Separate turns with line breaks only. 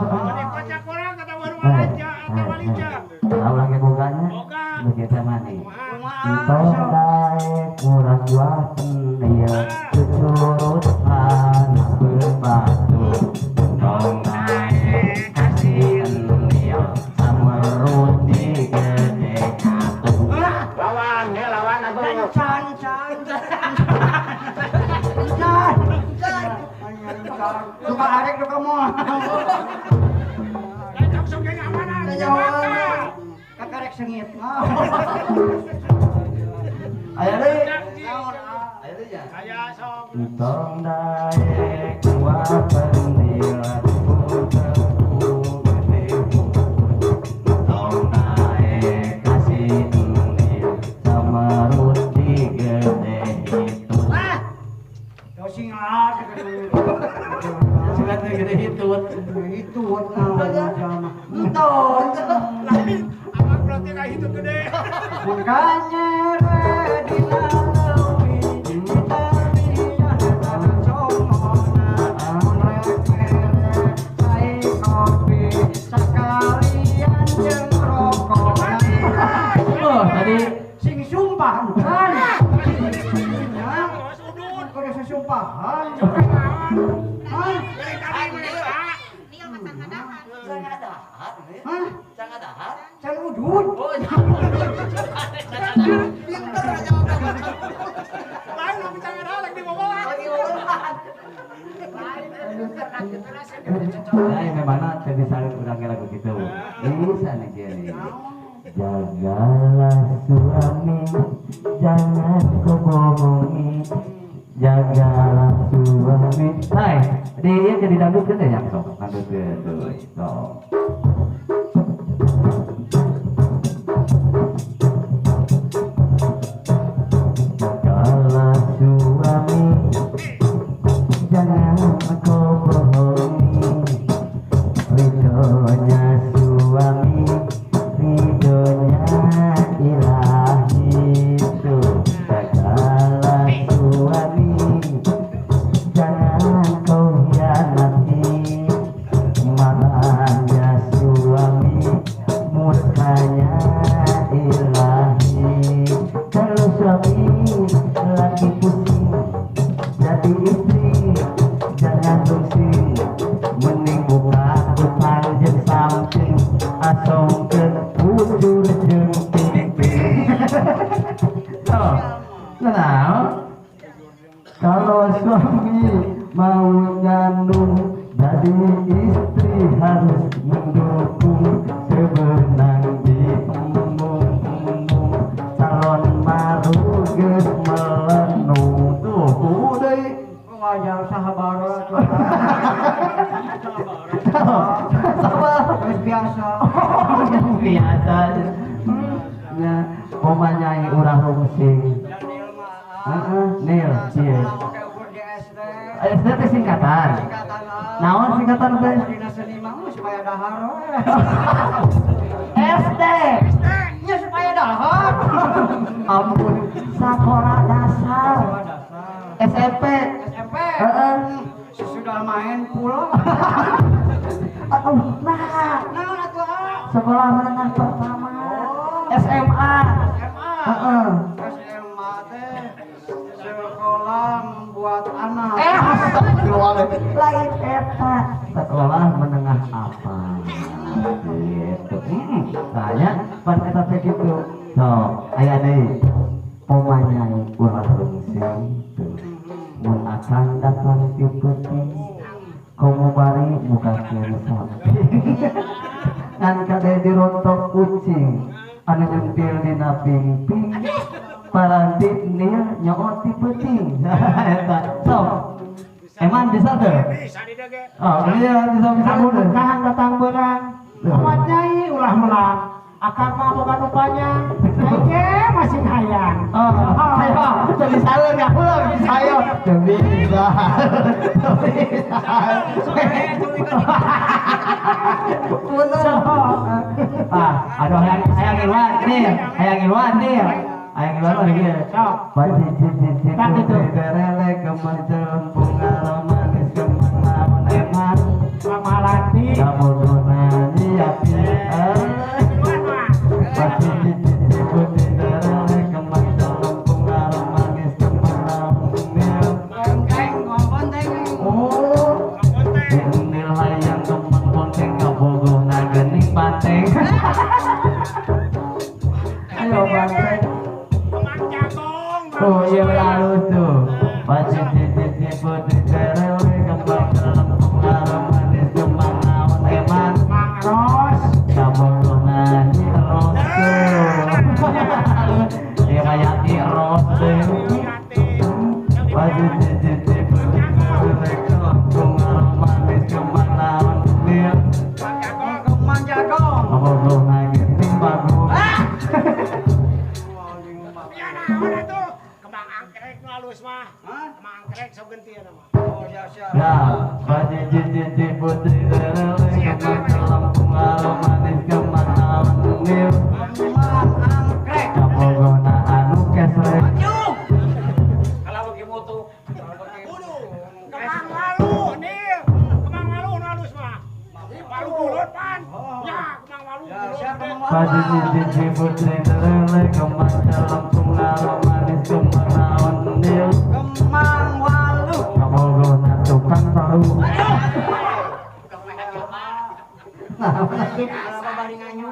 Kocak orang kata warung aja atau walija.
Tahu lagi boganya?
Boga.
Begitu mani.
Kumaha?
Entong daek murah buah ieu cucurutan berbatu. Entong daek kasih ieu samerut di gede atuh.
Lawan, ya lawan atuh.
Can can can. Can. Suka arek duka moal.
Cocok sok ge amanan.
Kakarek sengit.
Aya deui.
Aya
deui nya.
Aya sok.
Entong daek buah pendil Entong daek kasih endil samerut di gede itu.
Ah. Sing ah.
Surat gede hitut.
Itu entong.
Lain abang berarti ka hitut gede.
Makanya dina leuwi ditalian tanah comona mun rek mere cai kopi sakalian jeung rokok.
Oh, tadi
sing sumpah kan. Ya,
Terus udut.
kudu sesumpahan. Hah?
Dari tadi mereka.
Hah? Can udut.
Lain lu bicara lagi di bawah.
Nah, ini mana tadi bisa urang lagu gitu. Bisa nih gini. Jagalah suami, jangan kau bohongi. Jagalah suami. Hai, dia jadi dangdut kan ya sok dangdut gitu. Sok. Jagalah suami, jangan kau bohongi. Ridhonya suami, ridhonya ilahi itu. Jagalah suami, jangan kau hianati. Marahnya suami, murkanya ilahi. Kalau suami lagi pusing, jadi istri jangan rungsing. Mending buka utang jeung samping, asongkeun bujur jeung pingping. Oh, kenal? Kalau suami mau nyandung, jadi istri harus mendukung. Sebenang di embung-embung, calon baru geus melenung. Tuh, deui.
Wajar sahabat.
Sabar.
Terus biasa.
Biasa. Ya, pokoknya urang rungsing. Heeh, Nil, ieu. SD teh singkatan. Naon singkatan teh?
Dina seni mah supaya dahar we.
SD.
Nya supaya dahar.
Ampun, sekolah dasar. SMP.
SMP.
Heeh.
Sesudah main pulang.
Aduh, nah,
Naon atuh ah?
Sekolah menengah pertama.
Oh.
SMA.
SMA.
Heeh.
SMA teh sekolah membuat anak.
Astagfirullahaladzim. Lain eta. Sekolah menengah apa? Gitu. Tanya pan eta teh kitu. Sok, aya deui. Pomanyai ulah rungsing tuh. Mun akang datang ti peuting, komo bari mukakeun samping. Ngan kade dirontok kucing, anu nyentil dina pingping. Paranti nil nyoot ti peuting. Eta sok. Eman bisa tuh?
Bisa di dege.
Oh, iya bisa bisa
Lamun
udah.
nikahan datang beurang. Amat nyai ulah melang. Akang mah boga nu panjang. Aing masih hayang.
Oh, ayo, teu bisa nggak ulang. Ayo, teu bisa. Teu bisa. Bener. Ah, aduh hayang hayang ngiluan nih, hayang ngiluan nih. Hayang ngiluan mah kieu.
Sok.
Bari cici
Kan itu.
Berele kembang celempung manis kembang naon eman.
Mamalati.
Namun Ya, baju cici putri tereleng kemang lempung manis kemang naon nil.
Kemang anggrek.
Kapogona anu kesrek.
Kalau bagi moto. Kemang walu nih. Kemang walu nu halus mah. Walu bulut pan. Ya, kemang walu
Ya,
bulut.
siap kemang walu.
Baju cici putri tereleng kemang lempung manis kemang naon nil.
Kemang walu.
Kapogona tukang tahu. Nah,
Kenapa bari nganyu?